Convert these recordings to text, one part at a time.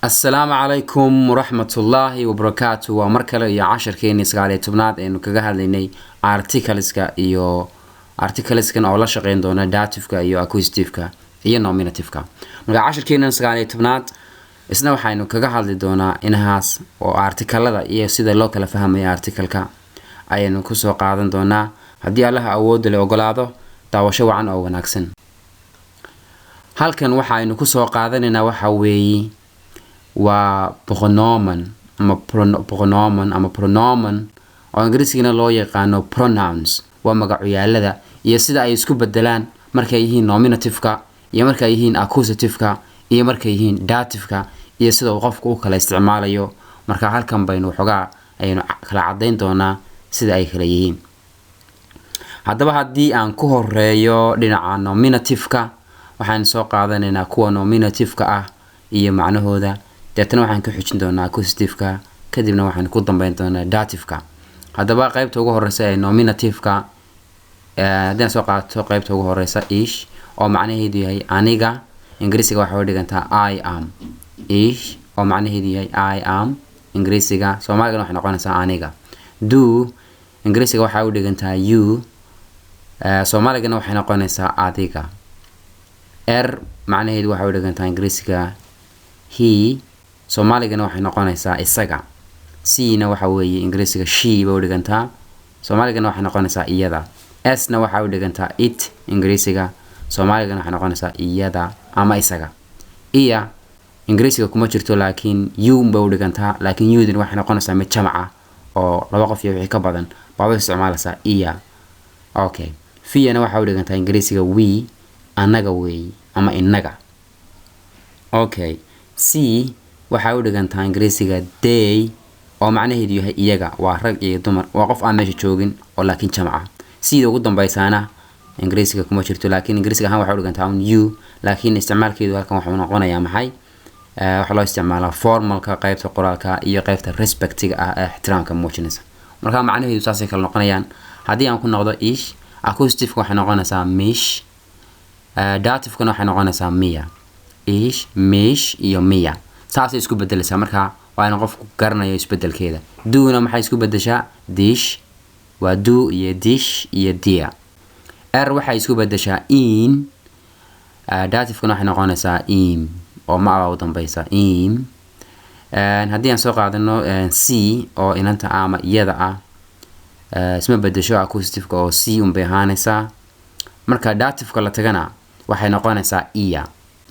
Assalaamu calaykum waraxmatullaahi wabarakaatu. Waa mar kale iyo casharkeenii 19aad aynu kaga hadlaynay articleska iyo articleskan oo la shaqeyn doona Dativeka iyo Akkusativeka iyo Nominativeka. Marka casharkeenan 19aad isna waxaynu kaga hadli doonaa inahaas oo articlada iyo sida loo kala fahmayo articleka ayaynu kusoo qaadan doonaa, haddii Allaha awoodda le ogolaado. Daawasho wacan oo wanaagsan. Halkan waxaynu kusoo qaadanaynaa waxa weeye waa Pronomen ama Pronomen ama Pronomen oo Ingiriisigana loo yaqaano pronouns. Waa magacyaalada iyo sida ay isku bedelaan markay yihiin Nominativeka iyo markay yihiin Accusativeka iyo markay yihiin Dativeka iyo sida uu qofku u kala isticmaalayo. Marka halkan baynu waxoogaa aynu kala cadayn doonaa sida ay kala yihiin. Haddaba, haddii aan ku horeeyo dhinaca Nominativeka, waxaan soo qaadanaynaa kuwa Nominativeka ah iyo macnahooda. Deetana waxaan ku xijin doonaa Accusativeka, kadibna waxaan ku dambeyn doonaa Dativeka. Haddaba, qeybta ugu horeysa ee Nominativeka haddii aan soo qaato, qeybta ugu horeysa "ich" oo macnaheedu yahay aniga, Ingiriisiga waxay u dhigantaa "I am". "Ich" oo macnaheedu yahay "I am" Ingiriisiga, Soomaaligana waxay noqonaysaa aniga. "Du" Ingiriisiga waxay u dhigantaa "you", Soomaaligana waxay noqonaysaa adiga. "Er" macnaheedu waxay u dhigantaa Ingiriisiga "he", Soomaaligana waxay noqonaysaa isaga. "Sie"na waxa weeye Ingiriisiga "she" bay u dhigantaa, Soomaaligana waxay noqonaysaa iyada. "Es"na waxay u dhigantaa "it" Ingiriisiga, Soomaaligana waxay noqonaysaa iyada ama isaga. "Ihr" Ingiriisiga kuma jirto, laakiin "you" bay u dhigantaa, laakiin you-dan waxay noqonaysaa mid jamaca oo laba qof iyo wixii ka badan baad u isticmaalaysaa "ihr". Okay, "wir"na waxay u dhigantaa Ingiriisiga "we", annaga weey ama inaga. Okay, "sie" waxay u dhigantaa Ingiriisiga "they" oo macnaheedu yahay iyaga. Waa rag iyo dumar, waa qof aan meesha joogin oo laakiin jamca. "Sie"da ugu dambeysaana Ingiriisiga kuma jirto, laakiin Ingiriisiga ahaan waxay u dhigantaa un "you", laakiin isticmaalkeedu halkan waxuu noqonayaa maxay? Waxaa loo isticmaalaa formalka, qeybta qoraalka iyo qeybta respectiga ah ee ixtiraamka muujinaysa. Marka macnaheedu saasay kala noqonayaan. Haddii aan ku noqdo "ich", Akkusativeka waxay noqonaysaa "mich", Dativekana waxay noqonaysaa "mir". "Ich", "mich" iyo "mir" saasay isku bedelaysaa. Marka waa in qofku garanayo isbedelkeeda. "Du"na maxay isku bedeshaa? "Dich". Waa "du" iyo "dich" iyo "dir". "Er" waxay isku bedeshaa "ihn", Dativekana waxay noqonaysaa "ihm" oo ma abaa u dambeysa, "ihm". Haddii aan soo qaadano "sie" oo inanta ama iyada ah, isma bedesho Akkusativeka oo "sie" unbay ahaanaysaa. Marka Dativeka la tagana waxay noqonaysaa "ihr",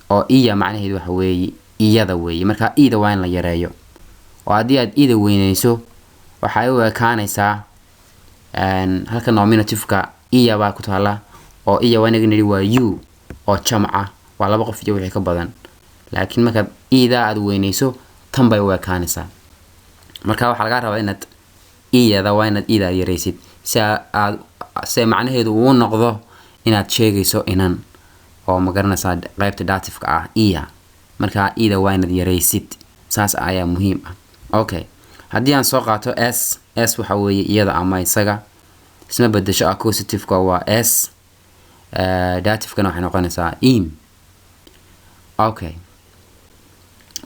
oo "ihr" macnaheedu waxa weeye iyada weeye. Marka ida waa in la yareeyo, oo haddii aad ida weyneyso waxay u ekaanaysaa halka Nominativeka "ihr" baa ku taala, oo "ihr" waa inaga nidhi waa "you" oo jamca, waa laba qof iyo wixii ka badan. Laakiin markaad ida aad weyneyso tan bay u ekaanaysaa. Marka waxaa lagaa rabaa inaad iyada, waa inaad ida aad yareysid si aad si macnaheedu uu noqdo inaad sheegayso inan oo, ma garanaysaa, qeybta Dativeka ah "ihr". Marka ida waa inaad yareysid, saas ayaa muhiim ah. Okay, haddii aan soo qaato "es", "es" waxa weeye iyada ama isaga. Isma bedesho, Akkusativeka waa "es", Dativekana waxay noqonaysaa "ihm". Okay,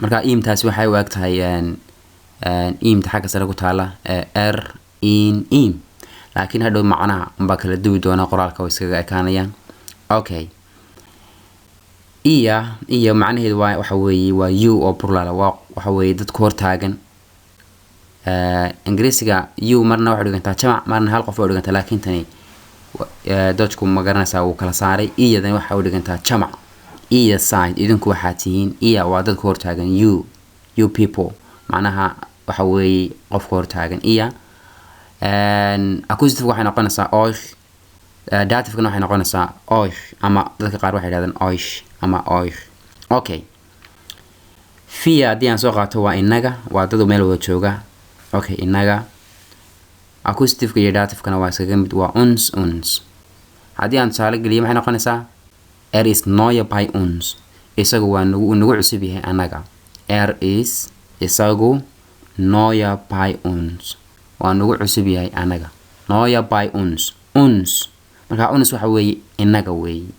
marka "ihm"taasi waxay u eg tahay "ihm"ta xagga sare ku taala, "er", "ihn", "ihm", laakiin hadhow macnaha unbaa kala duwi doona, qoraalka way iskaga ekaanayaan. Okay, "ihr". "Ihr" macnaheedu waa waxa weeye waa "you" oo plural, waa waxa weeye dadku hortaagan. Ingiriisiga "you" marna waxay dhigantaa jamac, marna hal qof way dhigantaa, laakiin tani Deutschku, ma garanaysaa, wuu kala saaray. "Ihr"dan waxay u dhigantaa jamac. "Ihr seid", idinku waxaa tihiin. "Ihr" waa dadka hortaagan, "you", "you people", macnaha waxa weeye qofka hortaagan, "ihr". Accusative waxay noqonaysaa "euch", Dativekana waxay noqonaysaa "euch", ama dadka qaar waxay yidhahdaan "euch" ama "euch". Okay, "wir" haddii aan soo qaato waa inaga, waa dad meel wada jooga. Okay, inaga Akkusativeka iyo Dativekana waa iskaga mid, waa "uns", "uns". Haddii aan tusaale geliyo, maxay noqonaysaa? "Er ist neu bei uns", isagu waa nagu cusub yahay anaga. "Er ist", isagu, "neu bei uns", waa nagu cusub yahay anaga. "Neu bei uns", "uns". Marka "uns" waxa weeye inaga weeye.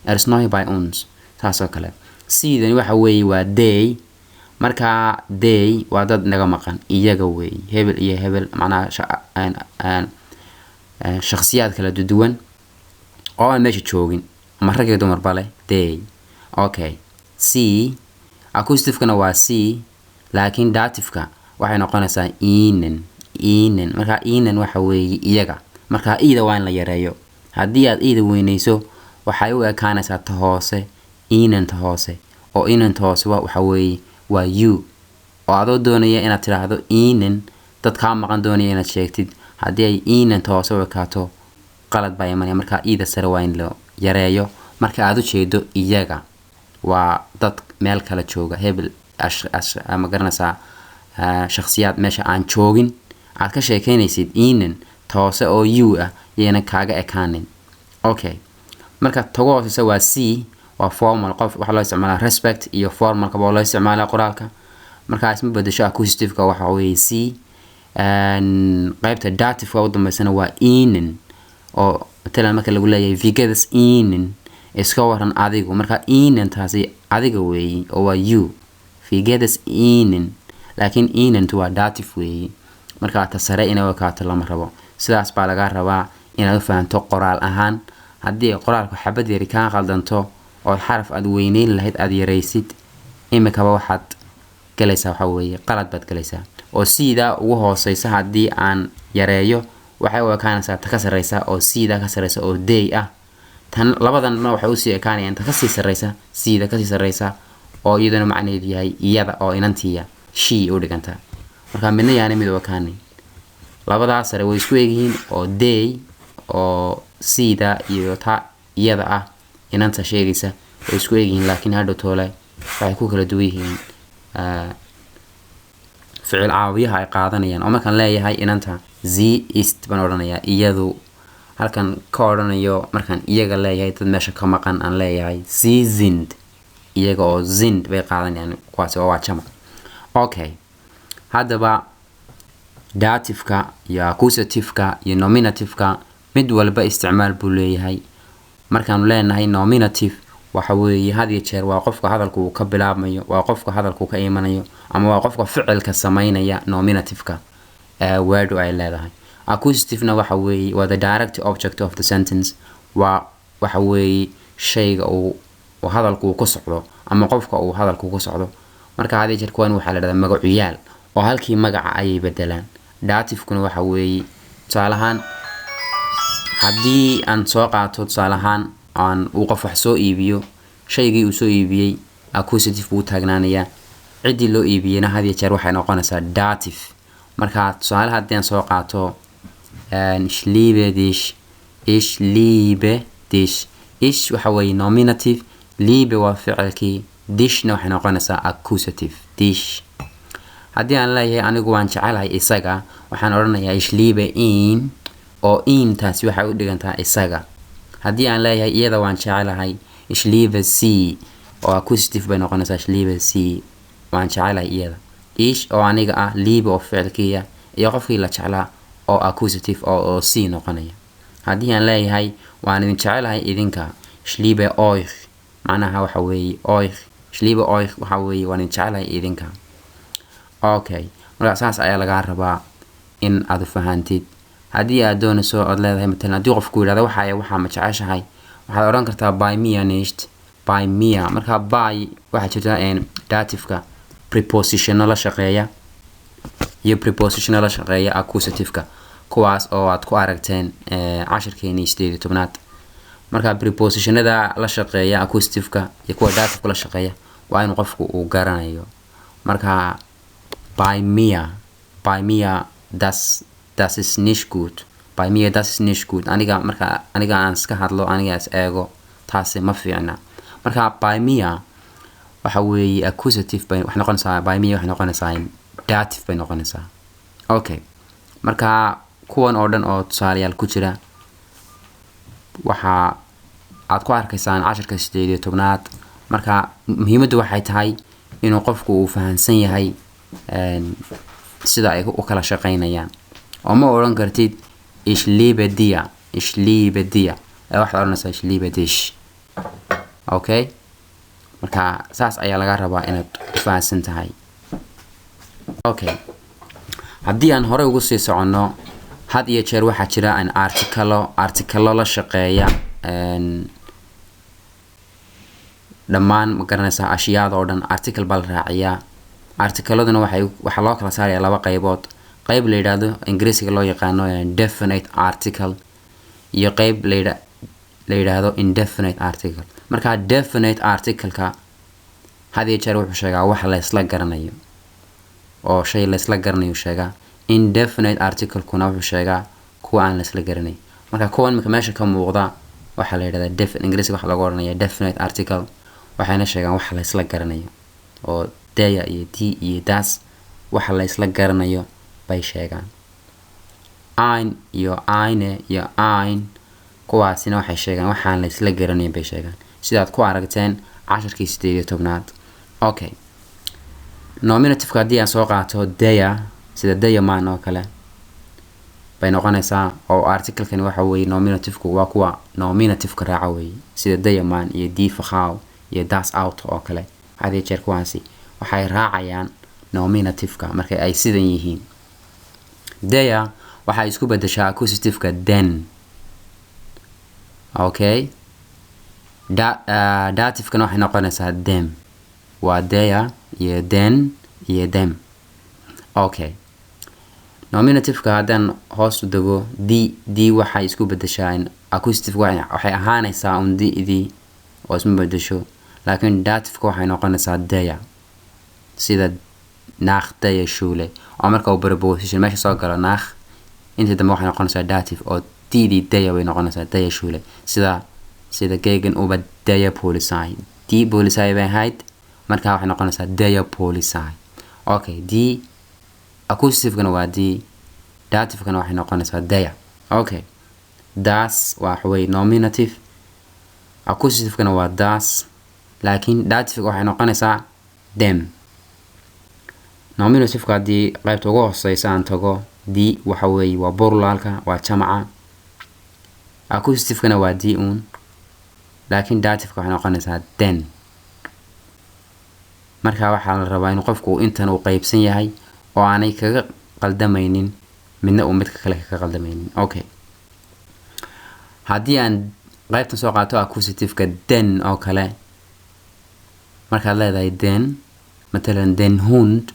"Er ist neu bei uns", saas oo kale. "Sie"dani waxa weeye waa "they". Marka they waa dad naga maqan, iyaga weey, hebel iyo hebel, macnaha shakhsiyaad kala duwan oo aan meesha joogin, ama rag iyo dumarba leh, they. Okay, sie Akkusativkana waa sie, laakiin Dativka waxay noqonaysaa ihnen, ihnen. Marka ihnen waxa weeye iyaga. Marka ida waa in la yareeyo. Haddii aad ida weyneyso, waxay u ekaanaysaa ta hoose, ihnen ta hoose, oo ihnen ta hoose waxa weeye waa u, oo adoo doonaya inaad tidhaahdo ihnen, dad kaa maqan doonaya inaad sheegtid, haddii ay ihnen ta hoose u ekaato, qalad baa imanaya. Marka ida sare waa in la yareeyo marka aad u jeedo iyaga, waa dad meel kala jooga, hebel, ma garanaysaa, shakhsiyaad meesha aan joogin aad ka sheekeynaysid. Ihnen ta hoose oo u ah yayna kaaga ekaanin. Okay, marka tagu hooseysa waa Sie, waa formal. Qof waxaa loo isticmaalaa respect iyo formalka waa loo isticmaalaa qoraalka. Marka isma bedesho. Akkusativka waxa weeye sie. Qaybta Dativka u dambeysana waa ihnen, oo matalan marka lagu leeyahay "Wie geht es Ihnen?", iska waran adigu. Marka ihnen taasi adiga weeyi oo waa u, "Wie geht es Ihnen?", laakiin ihnentu waa Dativ weeyi. Marka ta sare inay u ekaato lama rabo. Sidaas baa laga rabaa inaad u fahanto qoraal ahaan. Haddii qoraalku xabad yari kaa qaldanto oo xaraf aad weyneyn lahayd aad yaraysid, imikaba waxaad galaysaa waxa weeye qalad baad galaysaa, oo siidaa ugu hooseysa haddii aan yareeyo, waxay u ekaanaysaa ta ka sareysa, oo siidaa ka sareysa oo they ah. Tan labadanna waxay usii ekaanayaan ta kasii sareysa, siida kasii sareysa, oo iyaduna macnaheedu yahay iyada, oo inantiya she u dhiganta. Marka midna yaana mid u ekaanin. Labadaas sare way isku egyihiin, oo they oo siida iyo ta iyada ah, inanta sheegaysa, way isku egyihiin, laakiin hadhow toole waxay ku kala duwan yihiin ficil caawiyaha ay qaadanayaan. Oo markaan leeyahay inanta, "Sie ist" baan odhanayaa iyadu, halkan ka odhanayo markaan iyaga leeyahay, dad meesha ka maqan aan leeyahay, "Sie sind", iyaga oo sind bay qaadanayaan kuwaasi, oo waa jamac. Okay, haddaba Dativka iyo Akkusativka iyo Nominativka mid walba isticmaal buu leeyahay. Markaanu leenahay Nominativ, waxa weeye had iyo jeer waa qofka hadalku uu ka bilaabmayo, waa qofka hadalku ka imanayo, ama waa qofka ficilka sameynaya Nominativka weedhu ay leedahay. Accusativena waxa weeye waa the direct object of the sentence, waa waxa weeye shayga uu hadalku uu ku socdo ama qofka uu hadalku ku socdo. Marka had iyo jeer kuwan waxaa la dhahdaa magacuyaal, oo halkii magaca ayay bedelaan. Dativkuna waxa weeye, tusaale ahaan, haddii aan soo qaato tusaale ahaan aan uu qof wax soo iibiyo, shaygii uu soo iibiyey Accusative buu u taagnaanayaa, ciddii loo iibiyeyna had iyo jeer waxay noqonaysaa Dativ. Marka tusaale haddii aan soo qaato "Ich liebe dich", "Ich liebe dich", ich waxa weeye Nominativ, liebe waa ficilkii, dichna waxay noqonaysaa Accusative, dich. Haddii aan leeyahay anigu waan jecelahay isaga, waxaan odhanayaa "Ich liebe ihn", oo ihn taasi waxay u dhigantaa isaga. Haddii aan leeyahay iyada waan jecelahay, "Ich liebe sie", oo Accusative bay noqonaysaa, "Ich liebe sie", waan jecelahay iyada. Ich oo aniga ah, liebe oo ficilkiya, iyo qofkii la jeclaa oo Accusative oo sie noqonaya. Haddii aan leeyahay waan idin jecelahay idinka, "Ich liebe euch", macnaha waxa weeye euch, "Ich liebe euch" waxa weeye waan idin jecelahay idinka. Okay, marka saas ayaa lagaa rabaa in aad fahantid. Haddii aad doonayso ood leedahay, matalan haddii qofku yidhahdo waxaa ma jeceshahay, waxaad odhan kartaa "Bei mir nicht", bei mir. Marka bei waxaa jirta Dativka prepositiono la shaqeeya iyo prepositiono la shaqeeya Accusativeka, kuwaas oo aad ku aragteen cashirkeenii 18aad. Marka prepositionada la shaqeeya Accusativeka iyo kuwa Dativeka la shaqeeya waa inuu qofku uu garanayo. Marka bei mir, bei mir das ist nicht gut, bei mir das ist nicht gut. Aniga marka aniga aan iska hadlo, aniga is eego, taasi ma fiicna. Marka bei mir waxa weeye Accusative bay waxay noqonaysaa, bei mir waxay noqonaysaa Dativ bay noqonaysaa. Okay, marka kuwan oo dhan oo tusaalayaal ku jira waxa aad ku arkaysaan cashirka 18aad. Marka muhiimaddu waxay tahay inuu qofku uu fahansan yahay sida ay u kala shaqeynayaan, oo ma odhan kartid "Ich liebe dir", "Ich liebe dir", ee waxaad odhanaysaa "Ich liebe dich". Okay, marka saas ayaa laga rabaa inaad u fahansan tahay. Okay, haddii aan horey ugu sii soconno, had iyo jeer waxaa jira an articalo la shaqeeya dhammaan, ma garanaysaa, ashyaada oo dhan article baa la raaciyaa. Articaladuna waxaa loo kala saarayaa laba qaybood: qayb la yidhaahdo, Ingiriisiga loo yaqaano definite article, iyo qayb la yidhaahdo indefinite article. Marka definite articleka had iyo jeer wuxuu sheegaa wax la isla garanayo, oo shay la isla garanayo sheegaa. Indefinite articlekuna wuxuu sheegaa kuwa aan la isla garanay. Marka kuwan imika meesha ka muuqda waxaa la yidhahdaa Ingiriisiga waxaa lagu odhanaya definite article, waxayna sheegaan waxa la isla garanayo, oo der iyo die iyo das waxa la isla garanayo bay sheegaan. Ein iyo eine iyo ein kuwaasina waxay sheegaan waxaan la isla garanayn bay sheegaan, sidaad ku aragteen casharkii 18aad. Okay, nominativeka haddii aan soo qaato der, sida der Mann oo kale bay noqonaysaa, oo articlekani waxa weeye nominativku waa kuwa nominativeka raaca weeye, sida der Mann iyo die Frau iyo das Auto oo kale. Had iyo jeer kuwaasi waxay raacayaan nominativeka marka ay sidan yihiin. Der waxay isku bedeshaa accusativeka den. Okay, dativekana waxay noqonaysaa dem. Waa der iyo den iyo dem. Okay, nominativeka haddaan hoos u dego, die, die waxay isku bedeshaa accusative, waxay ahaanaysaa un die dii oo isma bedesho, laakiin dativeka waxay noqonaysaa der, sida nach der Schule, oo marka uu preposition meesha soo galo nach, intii dambe waxay noqonaysaa dative, oo die-dii der bay noqonaysaa, der Schule, sida gegenüber der Polizei. Die Polizei bay ahayd, markaa waxay noqonaysaa der Polizei. Okay, die accusativekana waa die, dativekana waxay noqonaysaa der. Okay, das waxa weye nominative, accusativekana waa das, laakiin dativeka waxay noqonaysaa dem. Nominativeka haddii qaybta ugu hooseysa aan tago, die waxa weeye waa pluralka, waa jamaca. Accusativekana waa die un, laakiin dativeka waxay noqonaysaa den. Marka waxaa la rabaa in qofku intan uu qeybsan yahay oo aanay kaga qaldamaynin, midna uu midka kale kaga qaldamaynin. Okay, haddii aan qaybtan soo qaato accusativeka den oo kale, markaad leedahay den, matalan den Hund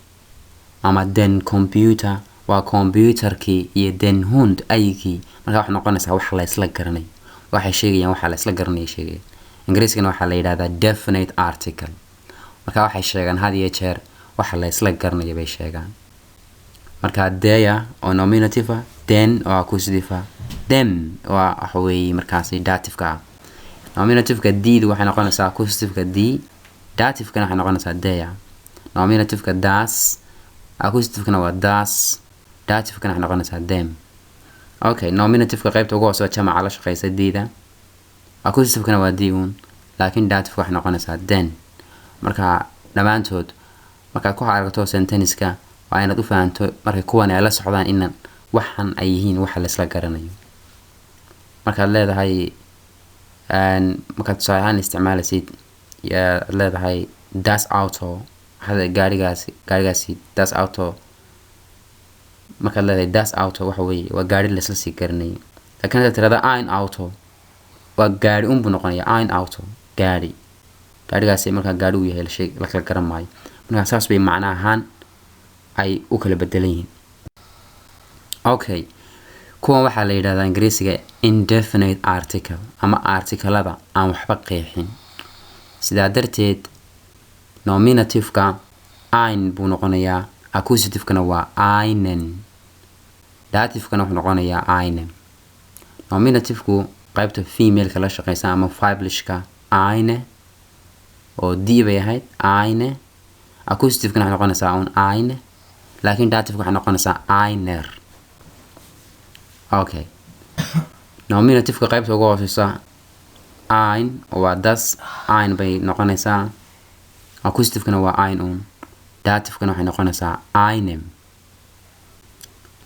ama den Computer, waa computerkii iyo den Hund aygii. Marka waxay noqonaysaa wax la isla garanayo, waxay sheegayaan waxa la isla garanaya sheegayaan. Ingiriiskana waxaa la yidhahdaa definite article. Marka waxay sheegaan had iyo jeer waxa la isla garanayo bay sheegaan. Marka der oo nominative ah, den oo accusative ah, dem waa waxa weeye markaasi dativeka ah. Nominativeka die-du waxay noqonaysaa accusativeka die, dativekana waxay noqonaysaa der. Nominativeka das, accusativekana waa das, dativekana waxay noqonaysaa dem. Okay, nominativeka qaybta ugu hooseysa jamaca la shaqeysa die-da, accusativekana waa die un, laakiin dativeka waxay noqonaysaa den. Marka dhammaantood markaad ku aragto sentenceska, waa inaad u fahanto markay kuwan ay la socdaan inan waxan ay yihiin waxa laisla garanayo. Markaad leedahay, markaad tusaale ahaan isticmaalaysid, yaad leedahay das Auto, waxaad gaarigaasi das Auto. Markaad leedahay das Auto, waxa weeye waa gaari laisla sii garanayay, laakiin haddaad tirahda ein Auto, waa gaari unbuu noqonaya. Ein Auto, gaari, gaarigaasi markaa gaari uu yahay lasheeg la kala garan maayo. Markaa saas bay macno ahaan ay u kala bedelan yihiin. Okay, kuwan waxaa la yidhahdaa Ingiriisiga indefinite article ama articalada aan waxba qeexin. Sidaa darteed nominativeka ein buu noqonayaa, accusativekana waa einen, dativekana wuxuu noqonayaa einem. Nominativku qaybta femaleka la shaqeysa ama weiblichka eine, oo die bay ahayd eine. Accusativekana waxay noqonaysaa un eine, laakiin dativeka waxay noqonaysaa einer. Okay, nominativeka qaybta ugu hooseysa ein waa das, ein bay noqonaysaa, accusativekana waa ein un, dativekana waxay noqonaysaa einem.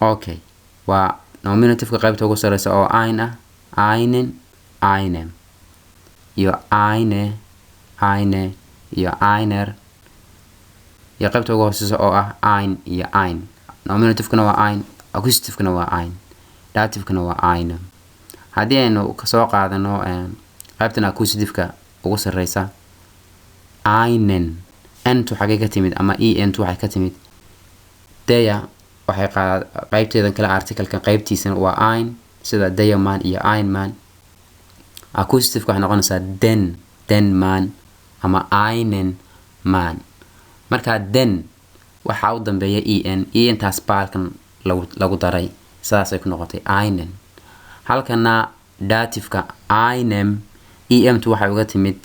Okay, waa nominativeka qaybta ugu sareysa oo ein ah, einen, einem, iyo eine, eine iyo einer. Iyo qaybta ugu hooseysa oo ah ein iyo ein. Nominativekuna waa ein, accusativekuna waa ein, dativekuna waa einem. Haddii aynu kasoo qaadano qaybtan accusativeka ugu sareysa, einen, n-tu xagee ka timid ama e n-tu waxay ka timid? Der waxay qaad qaybteedan kale, articlekan qaybtiisana waa ein, sida der Mann iyo ein Mann. Accusativeka waxay noqonaysaa den, den Mann ama einen Mann. Marka den waxaa u dambeeya e n, e n taas baalkan lagu daray, sidaasay ku noqotay einen. Halkana dativeka einem, e m tu waxay uga timid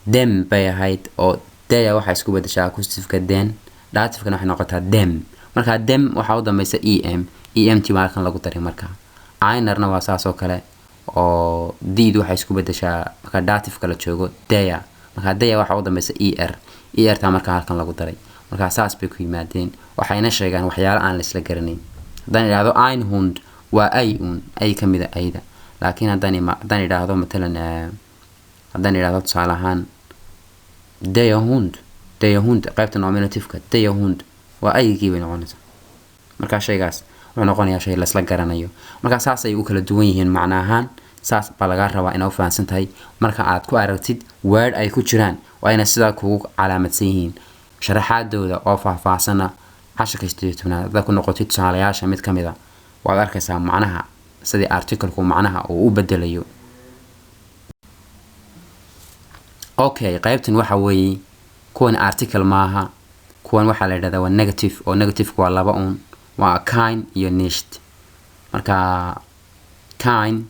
dem bay ahayd, oo der waxay isku bedeshaa accusativeka den, dativekana waxay noqotaa dem. Marka dem waxaa u dambeysa e m, e m t baa halkan lagu daray. Marka einerna waa saas oo kale, oo d-du waxay isku bedeshaa marka dativeka la joogo der. Marka der waxaa u dambeysa e r, e r taa marka halkan lagu daray. Marka saas bay ku yimaadeen, waxayna sheegaan waxyaalo aan la isla garanayn. Haddaan idhaahdo ein Hund, waa ay un ay ka mida ayda, laakiin haddaan idhaahdo matalan, haddaan idhaahdo tusaale ahaan der Hund, der Hund qaybta nominativeka, der Hund waa aygii bay noqonaysaa. Marka shaygaas wuxuu noqonayaa shay laisla garanayo. Marka saas ay u kala duwan yihiin macna ahaan. Saas baa lagaa rabaa inaad u fahamsan tahay. Marka aad ku aragtid word ay ku jiraan, waa inay sidaa kugu calaamadsan yihiin. Sharaxaadooda oo faahfaahsana casharka 18aad haddaad ku noqotid, tusaalayaasha mid ka mid a waad arkaysaa macnaha, sidii articleku macnaha uu u bedelayo. Okay, qaybtan waxa weeye kuwan article maaha, kuwan waxaa la yidhahdaa waa negative, oo negativeka waa laba un, waa kein iyo nicht. Marka kein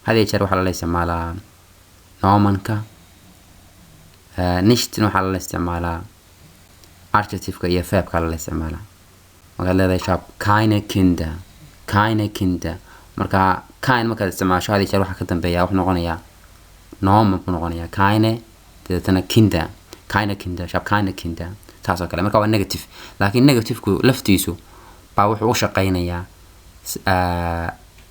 had iyo jeer waxaa lala isticmaalaa Nomenka, nichtna waxaa lala isticmaalaa adjectiveka iyo verbka lala isticmaalaa. Markaad leedahay "Ich hab keine Kinder", keine Kinder, marka kein markaad isticmaasho, had iyo jeer waxaa ka dambeeya wuxuu noqonayaa Nomen buu noqonayaa, keine dabeetana Kinder, keine Kinder, "Ich hab keine Kinder", saas oo kale. Marka waa negative, laakiin negativeku laftiisu baa wuxuu u shaqeynayaa,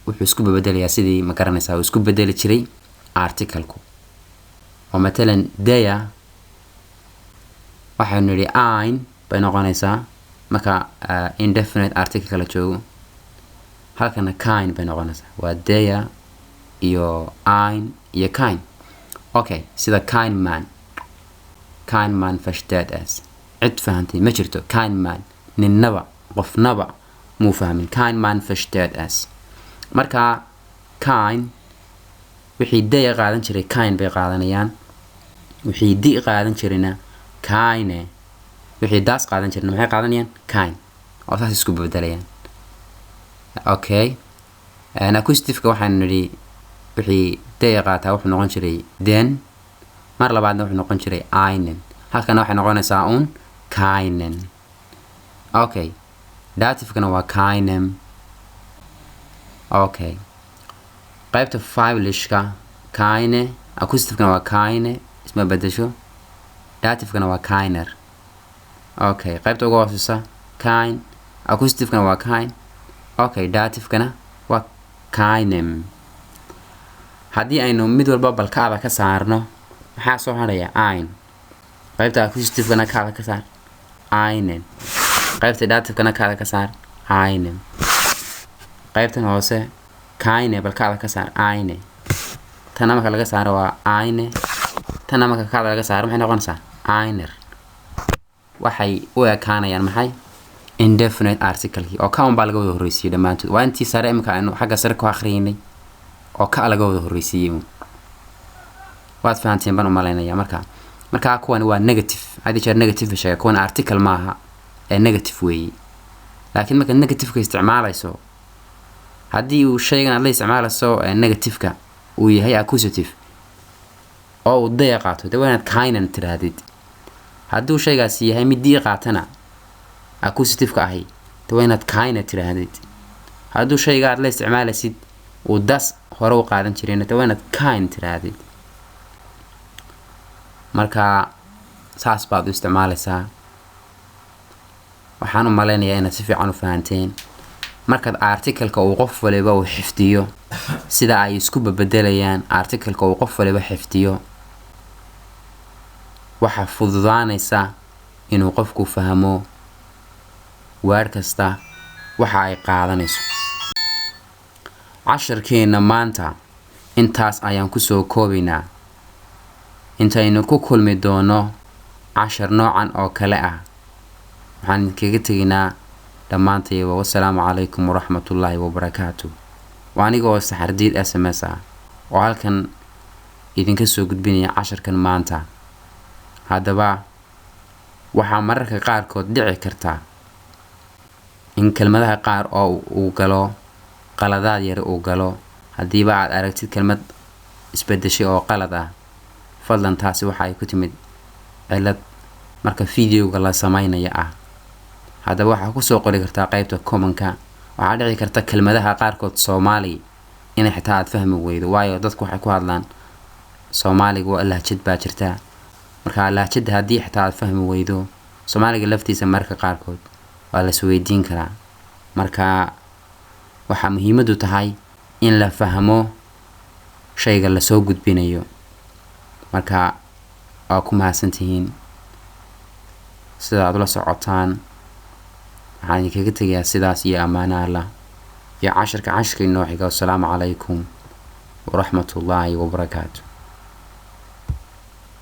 wuxuu isku bedelayaa sidii, ma garanaysaa, uu isku bedeli jiray articleku. Oo matalan der waxaynu nidhi ein bay noqonaysaa marka indefinite article la joogo, halkana kein bay noqonaysaa. Waa der iyo ein iyo kein. Okay, sida kein Mann, kein Mann versteht es, cid fahantay ma jirto. Kein Mann, ninnaba, qofnaba muu fahmin. Kein Mann versteht es. Marka kein, wixii der qaadan jiray kein bay qaadanayaan, wixii die qaadan jirayna keine, wixii das qaadan jirayna maxay qaadanayaan? Kein, oo saas isku bedelayaan. Okay, accusativeka waxaanu nidhi wixii der qaataa wuxuu noqon jiray den, mar labaadna wuxuu noqon jiray einen, halkana waxay noqonaysaa un keinen. Okay, dativekana waa keinem. Okay, qaybta weiblichka keine, accusativekana waa keine, isma bedesho, dativekana waa keiner. Okay, qaybta ugu hooseysa kein, accusativekana waa kein. Okay, dativekana waa keinem. Haddii aynu mid walba bal kaada ka saarno, maxaa soo hadhaya? Ein. Qaybta accusativekana kaada ka saar, einen. Qaybta dativekana kaada ka saar, einem. Qaybtan hoose keine bal kaada ka saar, eine. Tana marka laga saaro waa eine, tana marka kaada laga saaro maxay noqonaysaa? Einer. Waxay u ekaanayaan maxay? Indefinite articlekii, oo ka un baa laga wada horreysiiyey dhammaantood. Waa intii sare imika aynu xagga sare ku akhriynay oo ka laga wada horreysiiyey uun. Waad fahanteen baan umalaynaya. Marka kuwani waa negative, had iyo jeer negative sheega. Kuwan article maaha ee negative weeye, laakiin markaad negativeka isticmaalayso, haddii uu shaygan aad la isticmaalayso negativeka uu yahay accusative oo uu der qaato, dee waa inaad keinen tiraahdid. Hadduu shaygaasi yahay mid die qaatana, accusativeka ahi, dee waa inaad keine tiraahdid. Hadduu shayga aad la isticmaalaysid uu das hore u qaadan jirayna, dee waa inaad kein tiraahdid. Marka saas baad u isticmaalaysaa. Waxaan u malaynayaa inaad si fiican u fahanteen. Markaad articleka uu qof waliba uu xifdiyo sida ay isku bebedelayaan, articleka uu qof waliba xifdiyo, waxaa fududaanaysa Inuu qofku fahmo waar kasta waxa ay qaadanayso. Casharkeenna maanta intaas ayaan kusoo koobaynaa. Intaynu ku kulmi doono cashar noocan oo kale ah, waxaan idinkaga tegaynaa dhammaantayba wasalaamu calaykum waraxmatullaahi wabarakaatu. Waa aniga oo Saxardiid SMS ah oo halkan idinka soo gudbinaya casharkan maanta. Haddaba waxaa mararka qaarkood dhici karta in kelmadaha qaar oo uu galo qaladaad yar uu galo. Haddiiba aad aragtid kelmad isbedeshay oo qalad ah, fadlan taasi waxa ay ku timid cilad marka videoga la sameynaya ah. Haddaba waxaa kusoo qori kartaa qeybta commentka. Waxaa dhici karta kelmadaha qaarkood Soomaali inay xitaa aad fahmi weydo, waayo dadku waxay ku hadlaan Soomaaliga waa lahjad baa jirta. Marka lahjada haddii xitaa aad fahmi weydo, Soomaaliga laftiisa mararka qaarkood waa la isweydiin karaa. Marka waxaa muhiimadu tahay in la fahmo shayga lasoo gudbinayo. Marka waa ku mahadsantihiin sida aad ula socotaan. Waxaan idinkaga tegayaa sidaas iyo ammaano Allah iyo casharka inoo xiga. Wasalaamu calaykum waraxmatullaahi wabarakaatu.